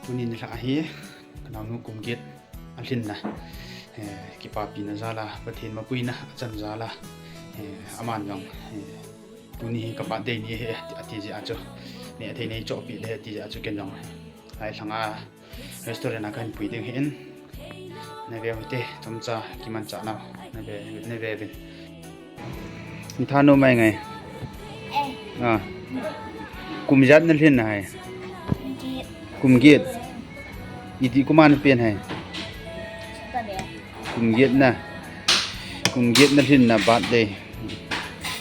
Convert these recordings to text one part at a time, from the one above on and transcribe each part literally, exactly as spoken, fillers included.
Tuni nilhah hi, ka naonu kum get alhinna, eh, kipapina jal a, Pathen mapuina achan jal a, eh, aman jong, eh, tuni hi ka birthday ni ahi, ati jeh a chu, neh thei nei chohpeh le, ati jeh a chu ken jong, lai lhanga restaurant a kahin pui ding ahin, na ve uvin te, chomcha kimanchah nau, na ve, na ve uvin. Natha nom mai ngai. Eh. Ah. Kum ijat nalhin nahai? Kum get. Kum get. Iti kum a napen hai? Saturday. Kum get na. Kum get nalhin na birthday.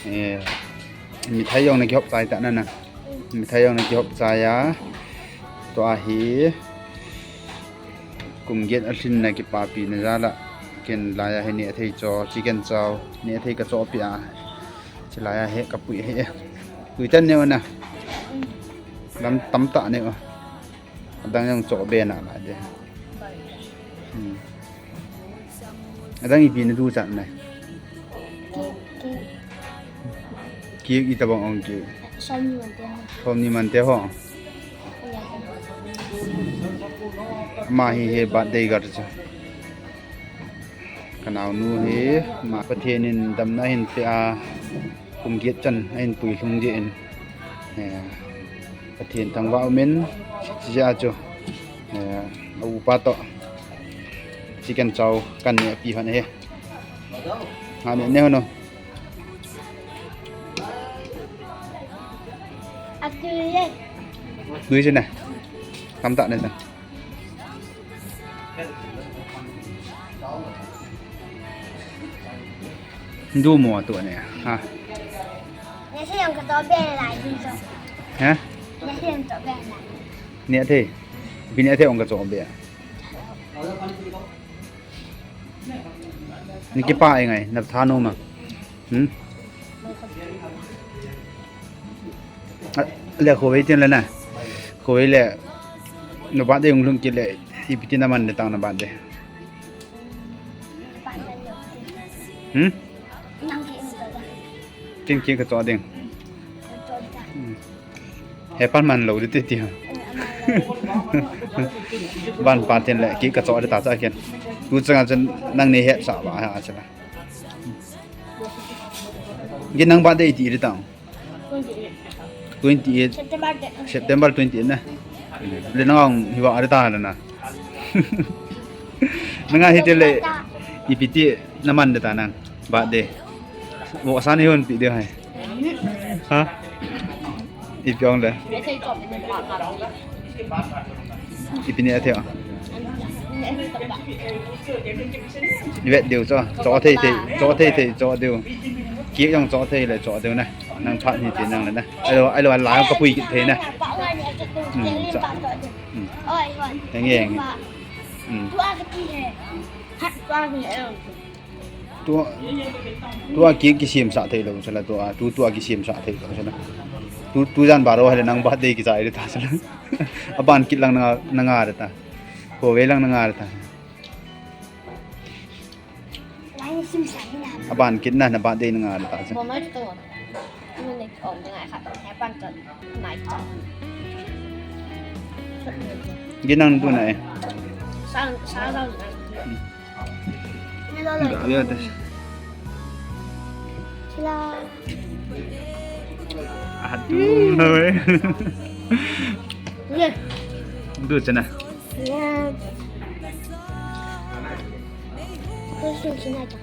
Eh, mithai jong nakihop chai tah na na. Mithai jong nakihop chai a. Tua hi. Kum get alhinna kipapina jal a, ken lai a hi neh thei cho, chicken chow, neh thei ka chohpeh a, chulai a hi ka pui hi. Pui tan neh u na. Lam tamtah neh u. Adang jong choh be nalai de. Hmm. Adang ipi na duchat nai? Cake, cake. Cake itobang ong cake? Somni man te ho. Somni man te ho. Ama hi, hi birthday girl chu. Ka naonu hi, ama Pathen in damna ahin pe a, kum get chan ahin pui lhung jeh in, eh, Pathen thangvah umin, chijeh a chu, eh, a upa toh chicken chow kaneh pi hon ahi. Nga neh neh hon o. Atui e. Tui chu na. Tamtah neh tan. Du mo tu ne. Ha. Neh thei jong ka choh be lai ding chu. Ha? Neh thei jong choh be lai. Neh thei. Ipi neh thei jong ka choh be. Na kipah e ngai, natha nom a. Hmm? A, le khovei tin le na. Khovei le, na birthday hung lhung kit le, ipi ti na man le tang na birthday. Hmm? Ken cake ka choh ding. Hmm. He pan man lou ding ti ti. Ban pa tin le cake ka choh ding ta cha ken. Tu chang a chun nang nei hetsah ba ha cha la. Ken nang birthday iti ding tang. Twenty eight. September twenty eight na. Le nang ang hi ba ding ta na na. Nang a hi te le ipi ti na man ding ta nang. Birthday. Vohsa nei hon pi ding hai. Ha? Ipi ong le. Ipi neh thei a. I vet diu cho. Choh thei thei. Choh thei thei. Choh diu. Cake jong choh thei le choh diu na. Nang phat ni ti nang le na. Ahilou, ahilou, la ka pui kit thei na. Hmm, cha. Hmm. Henge, henge. Hmm. Tua, tua ki, kisemsah thei lou sala tua, tu, tua kisemsah thei lou sala. Tu, tu jan baro hale nang birthday kichai ding ta sala. Aban kit lang nanga, nanga ding ta. Khovei lang nanga ding ta. Aban kit na, na birthday nanga ding ta sala. Ken nang tu na e. Sang, sang, sang. Ga ya ta. Sila. Adu na e. Ye. Du chana. Ye. Ko sun sina ta.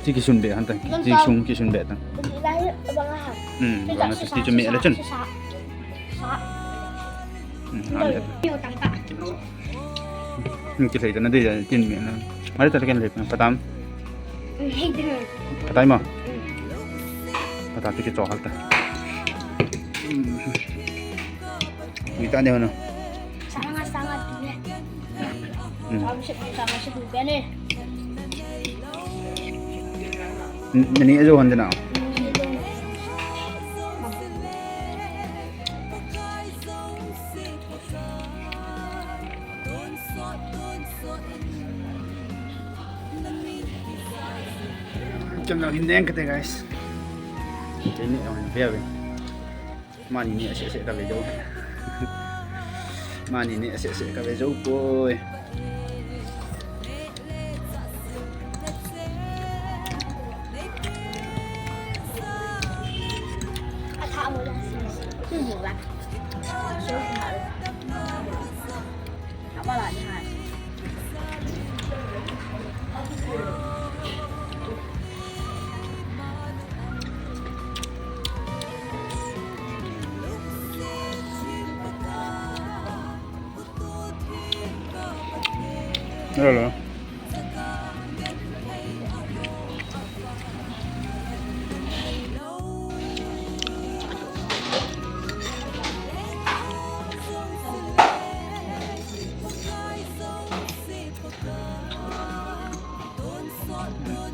Ti kisun be han ta. Ti sung kisun be ta. Ilahi bang ha. Hmm, bang ha, ti chu me la chun. Sa. Sa. Hmm, ha le. Yo tang ta. Hmm, ki lei ta na de ya tin me na. Mari ta ken lei pa tam. Hei de. Patai ma. Pata ti ki cho hal ta. Hmm. Ni ta ne ho na. Sanga, sanga tu ne. Hmm. Nani ajo hon dena. Chang lang hin neng kate, guys. Chang ni ang ve ve. Mani ni ase ase ka ve do. Mani neh seh seh ka ve jou poi. Hello.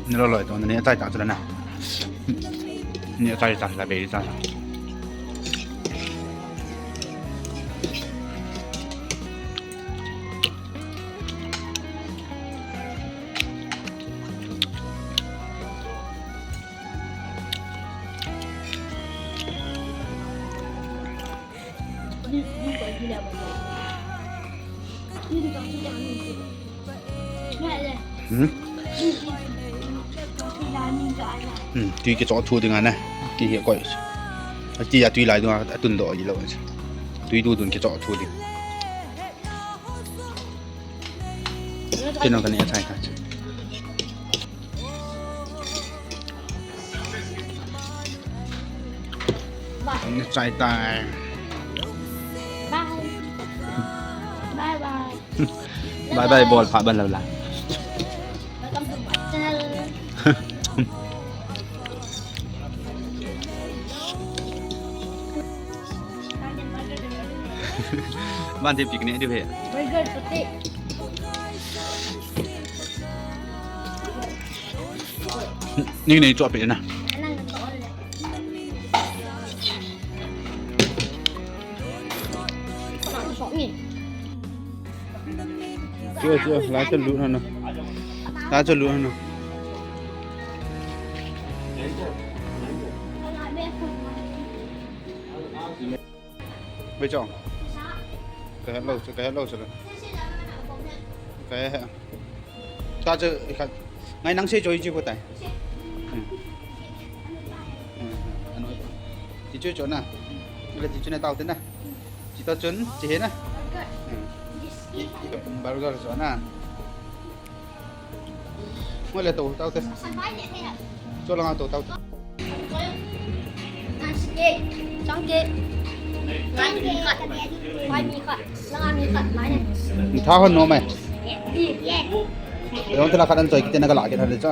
Ni lo loi to, ni chai ta chu la na. Ni chai ta la, bei ta. Hmm? Hmm, tui kichoh thu ding a na. Ti hi koi. Ati a tui lai dung a, atun doh ji lou. Tui du dun kichoh thu ding. Kino kani a chai ka. Ni chai tai. Bye. Bye bye. Bye bye, bol pha ban lo la. Welcome to my channel. Ban te picnic di phe. Very good, pati. Ni nei cho pe na. Anang cho le. Cho, cho, la cho lu na na. La cho lu na na. Ve chong. Ka hello, ka hello sir. Ka he. Ta chu khat. Ngai nang se choi chi ko tai. Hmm. Hmm. Ano. Ti chu cho na. Le ti chu na tao te na. Ti to chun, ti he na. Hmm. Burger cho na. Ngoi le to tao te. Cho langa to tao te. Tha hon no mai. Yong tela khat an choi kit na ka la kit ha le cho.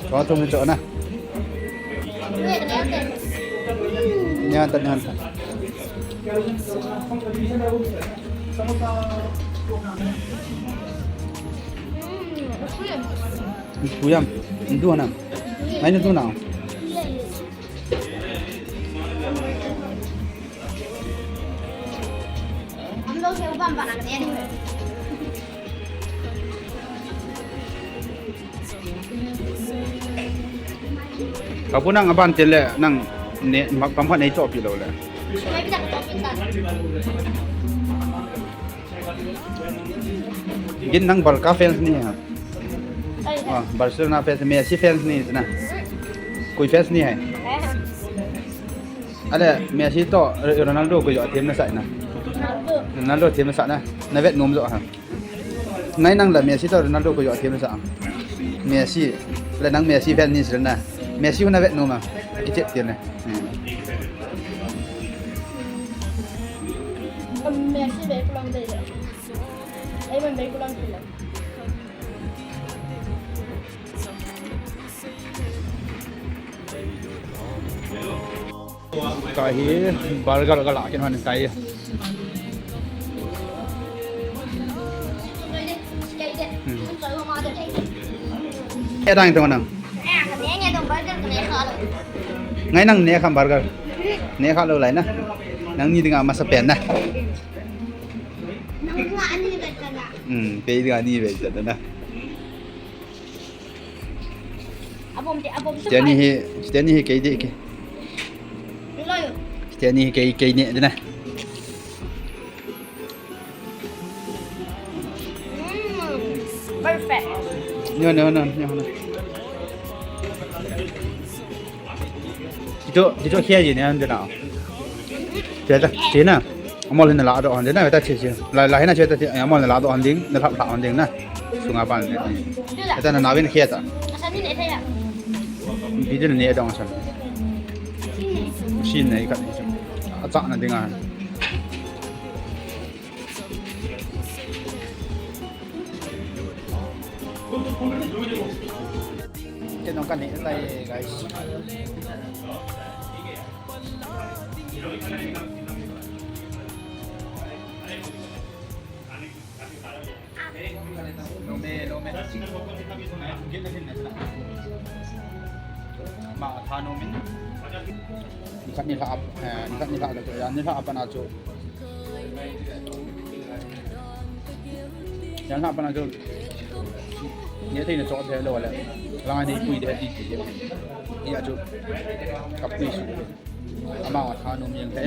Cho thum cho na. Nyan tan, nyan tan. Puyam, indu na. Main indu na. हम लोग ये बम बनाते हैं। Kapu nang aban te le nang ne, ma, pam khat nei cho pi lo le. Gin nang Barca fans ni ha. Ah, Barcelona fans, Messi fans ni na. Koi fans ni hai. Ale Messi to Ronaldo koi jo them na sa na. Ronaldo them na sa na. Na vet nom jo ha. Nai nang la Messi to Ronaldo koi jo them sa. Messi. Le nang Messi fan ni sila na. Messi huna vet nom a. Kichep tian na. Hmm. Messi be pulang de. Ai man be pulang de. Kahi burger kala kin han kahi. Hmm. Eh, dang tong nang. Ngai nang ne kham burger. Ne kha lo lai na. Nang ni dinga masa pen na. Hmm, pe dinga ni be na. Abom te, abom te. Chiteni hi, chiteni hi kei de ke. Loyo. Chiteni hi kei, kei ne de na. No, no, no, no, no. Hichu, hichu khia ji ne an de na. Che ta, che na. Amol hin la do han de na, ta che che. La, la hin na che ta che, amol la do han ding, na thap thap han ding na. Sunga pan de. Ta na na win khia ta. Asan ni ne thaya. Bi de ne do asan. Sin ne ka. Acha na ding a. Chen nong kan ne tai, guys. Lo me, lo me. Ma tha no min. Ni khat ni lha ap, eh, ni khat ni lha ka to ya, ni lha ap na chu. Yan lha ap na chu. Ni thei na chu the lo le. La ni pui de ti ti. Ni a chu. Ka pui su. Ama tha no min the.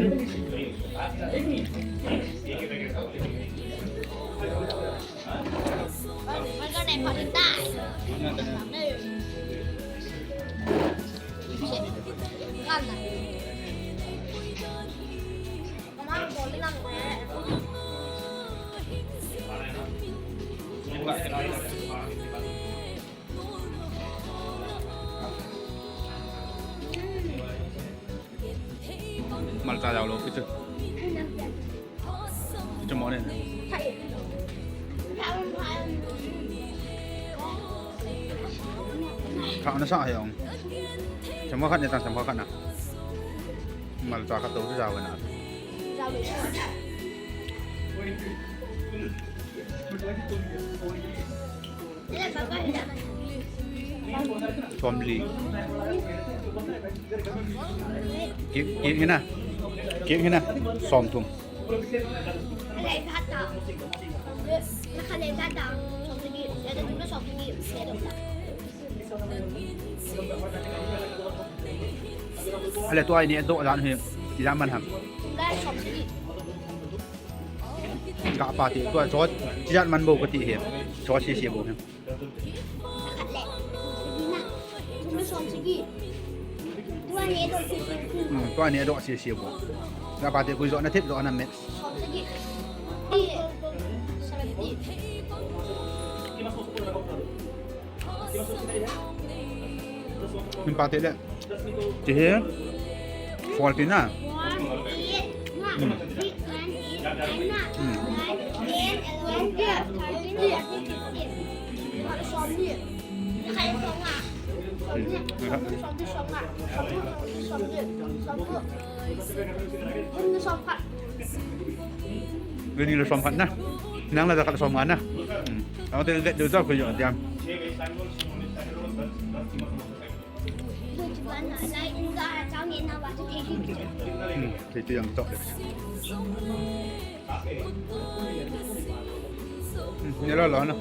Malcha jao lo kichu. Kichu mo ne. Kha na sa hai ong. Cham khat ne ta, cham khat na. Malcha khat to jao na. Somli. Kek, kek hina. Kek hina. Somthum. Ale tua ini do dan hi. Tidak man ham. Ka pa ti tua so, tidak man bo ka ti hi. So si si bo hi. Hmm, tua ni do si si bo. Ka pa ti kui zo na thip zo na mix. Min pa te le. Ti hi. Forty na. Hmm. Hmm. Hmm. Gani la som khat na. Nang la khat som nga na. Hmm. Ang te le du sa ko yo diam. Hmm, thei tu yang to. Hmm, ne lo lo na.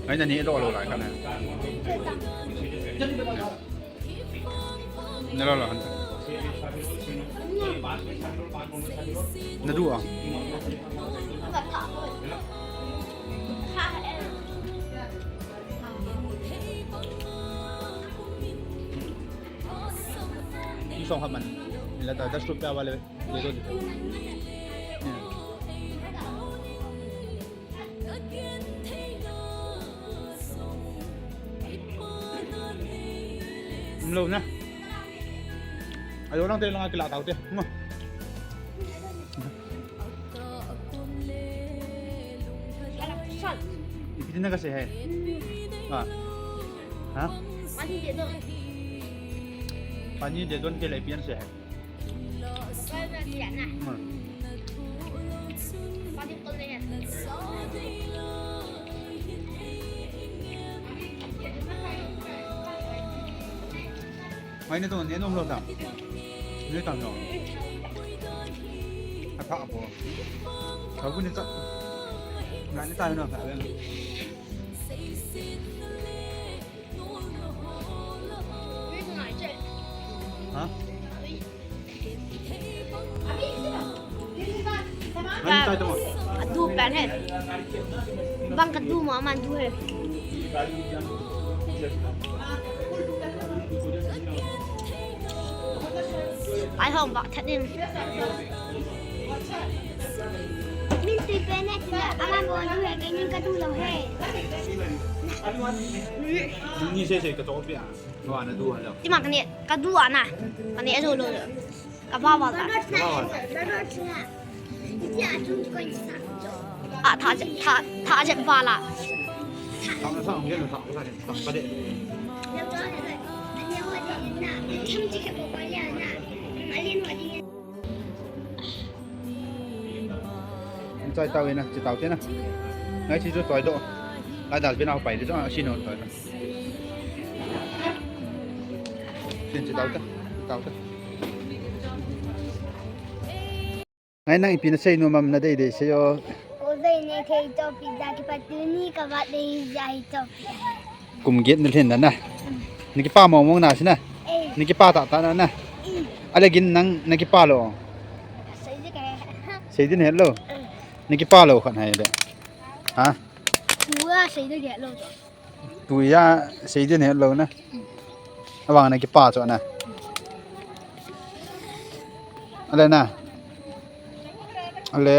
Ai na ne lo lo lai ka na. Ne lo lo han. Na du a. Ni song khat man. Ni la ta das rupiah wale. Ye to. Umlo na. Ayo lang te lang kila tau te. Ngo. Ipi na kasi hai. Ha? Ha? Pani de don ke le pian se hai. Hmm. Mai ne to ne nom lo ta. Ne ta no. A pha po. Ka bu ne ta. Nga ne ta no ka. Ha? Ani tai to. Adu pen he. Bang kadu ma man du he. Ai hong ba that in. Min tui pen he tina aman bon du he, kei min kadu lou he. Ni sei sei ka to pia. Wa na du ha lou. Tima kani kadu ana. Kani ajo lou. Ka ba ba ta. A tha je tha tha je ba la. Choi tau ina, chi tau te na. Ngai chi chu choi do. Lai dal pina pai de chu a si no choi na. Chin chi tau ta, chi tau ta. Ngai nang ipi na sei nom am na dei dei sei o. Ko dei nei thei to pi ja ki pa tu ni ka va dei ja hi to pi. Kum get na lhin na na. Ni ki pa mong mong na si na. Eh. Ni ki pa ta ta na na. Mm. Ale gin nang na ki pa lo. Sei di ke. Sei di ne lo. Mm. Ni ki pa lo khan hai de. Ha? Tua sei di ke lo. Tuia sei din het lou na. Avang na kipa chu na. Ale na. Ale.